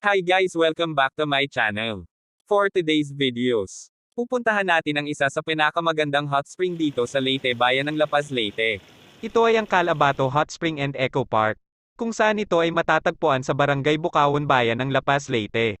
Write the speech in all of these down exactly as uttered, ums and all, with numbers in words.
Hi guys, welcome back to my channel. For today's videos, pupuntahan natin ang isa sa pinakamagandang hot spring dito sa Leyte, bayan ng La Paz, Leyte. Ito ay ang Calabato Hot Spring and Eco Park, kung saan ito ay matatagpuan sa Barangay Bukaon, bayan ng La Paz, Leyte.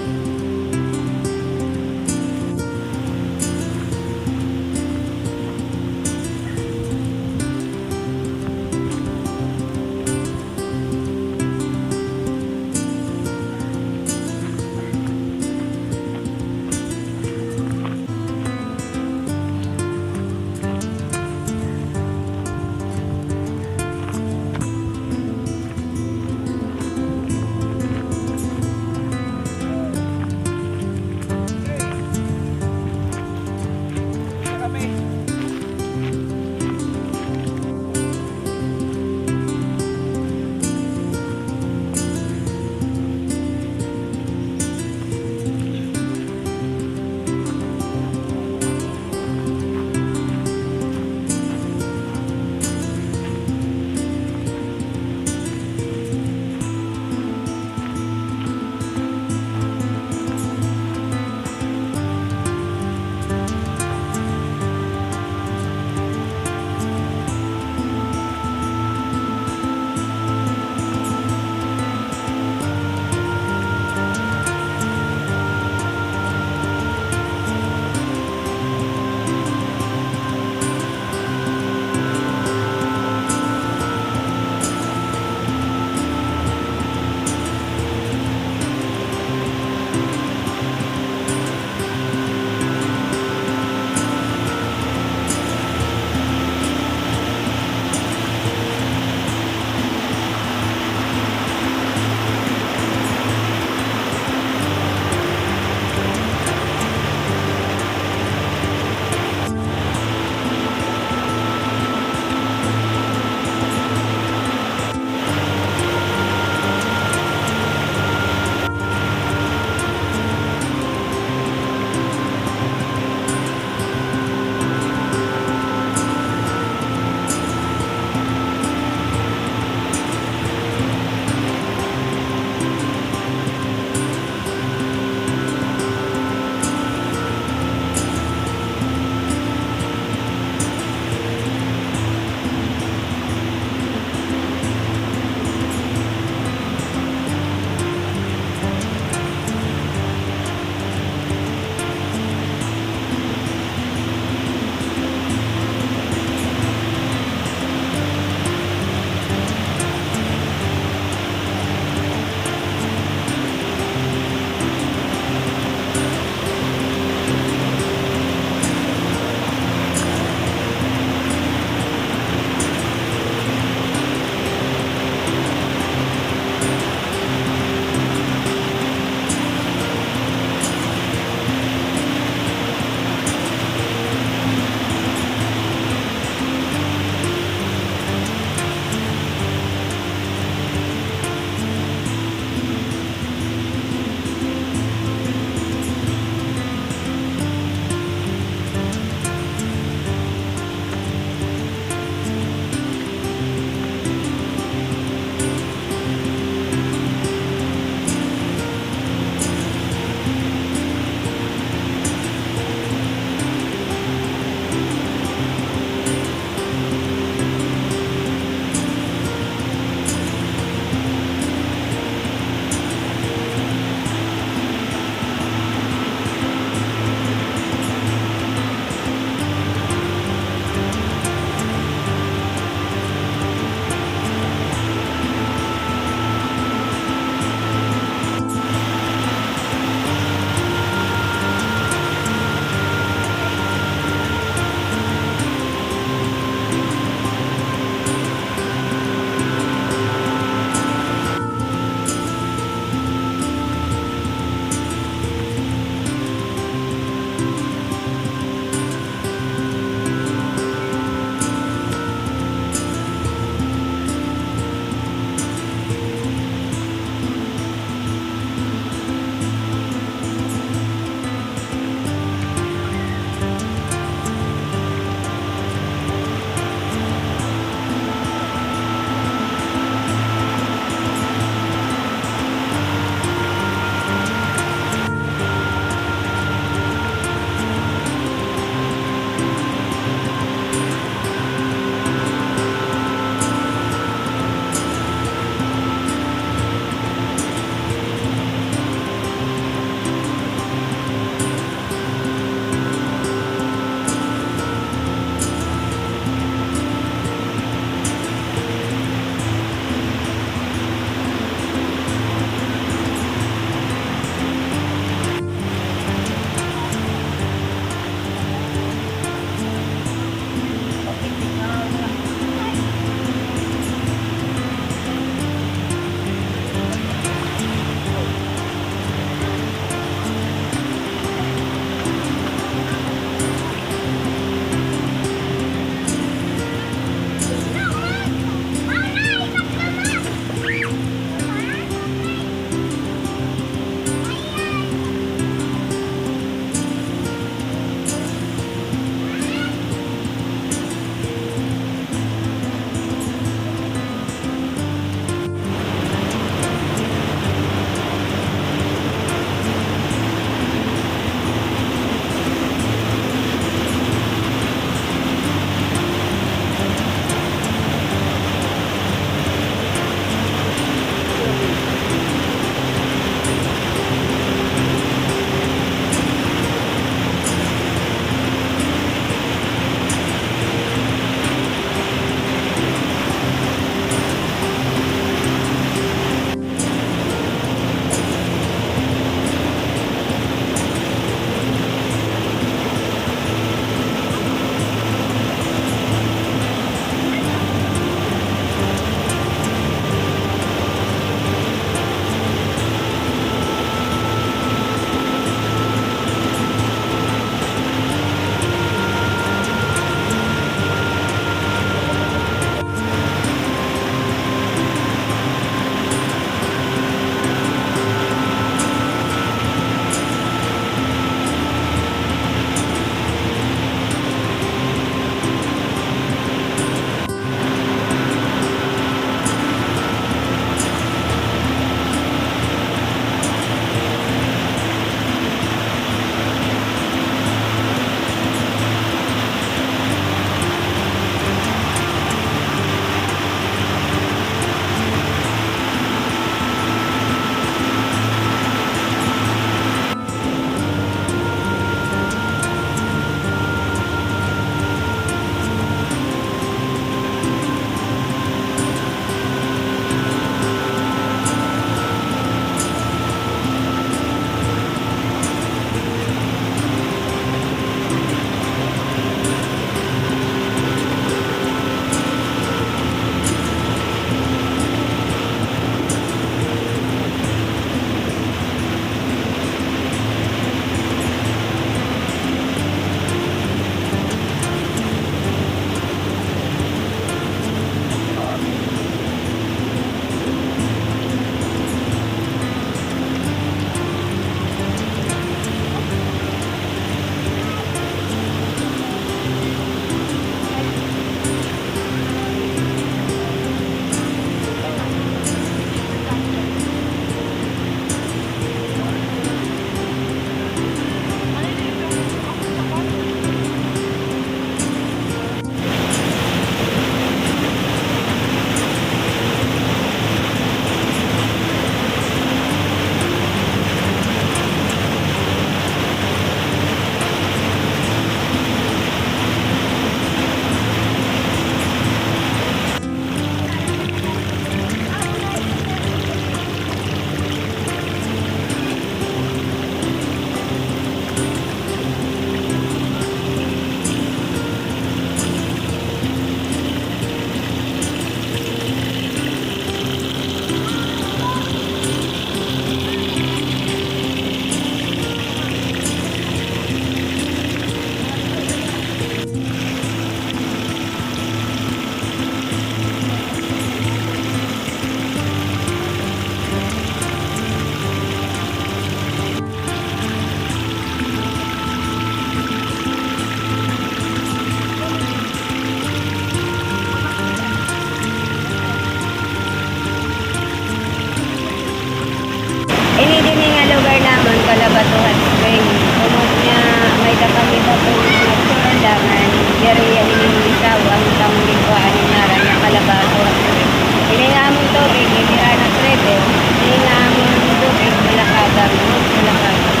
Hot Spring. Tungod nga may-ada kami bato nga nagsurundangan, diri iya ini misaw an amon ginkuhaan hin ngaran nga Calabato Hot Spring. Ini nga amon tubig, may Tiranas River. Ini nga amon tubig, Malakagang, Malakagang.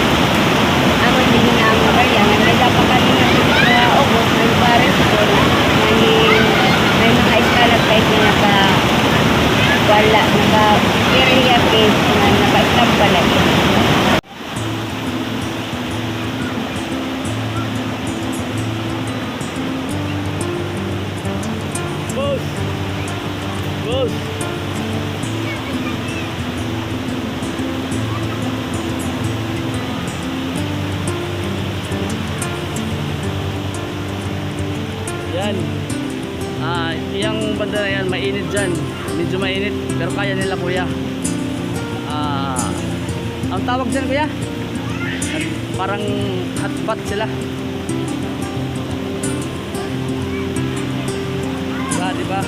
Amon dinhi nga amon area, nga may-ada pa kami nga sa Ubos, Rainforest School, nga may mga stalactite nga naka-, wala, naka-, area cave, nga naka-stampa la. Boss! Boss! Yan. Ah, yang banda na yan, mainit dyan. Medyo mainit, pero kaya nila, kuya. Ah, ang tawag dyan, kuya? Parang hot pot sila. Diba, diba?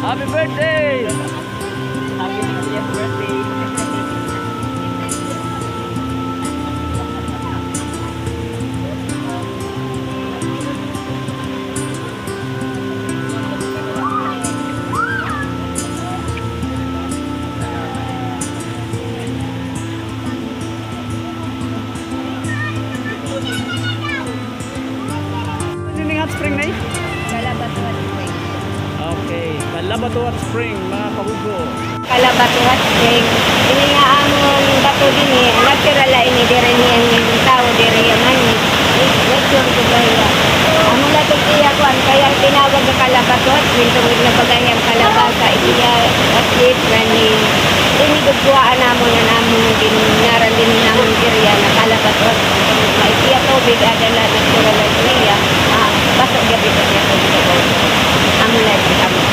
Happy birthday! Happy sixtieth birthday! Ano ning hot spring, Nay? Calabato Hot Spring. Okay, Calabato Hot Spring, mga kahugo. Calabato Hot Spring. Ini nga amon bato dinhi, natural la ini, diri niyan tawo, diri niyan man-made. Nature gud la hiya. Amo la ito iya kuan, kaya tinawag nga Calabato Hot Spring, tungod nga baga hiya kalabasa, iya asip, gani. Ini gud kuhaan namon an amon gin-, ngaran dinhi nga amon area nga Calabato Hot Spring. May iya tubig, ada la natural la niya. Ah, baso gihapon iya tubig. Amo la gihapon.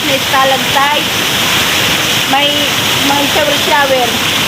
May stalactite. May, may shower-shower.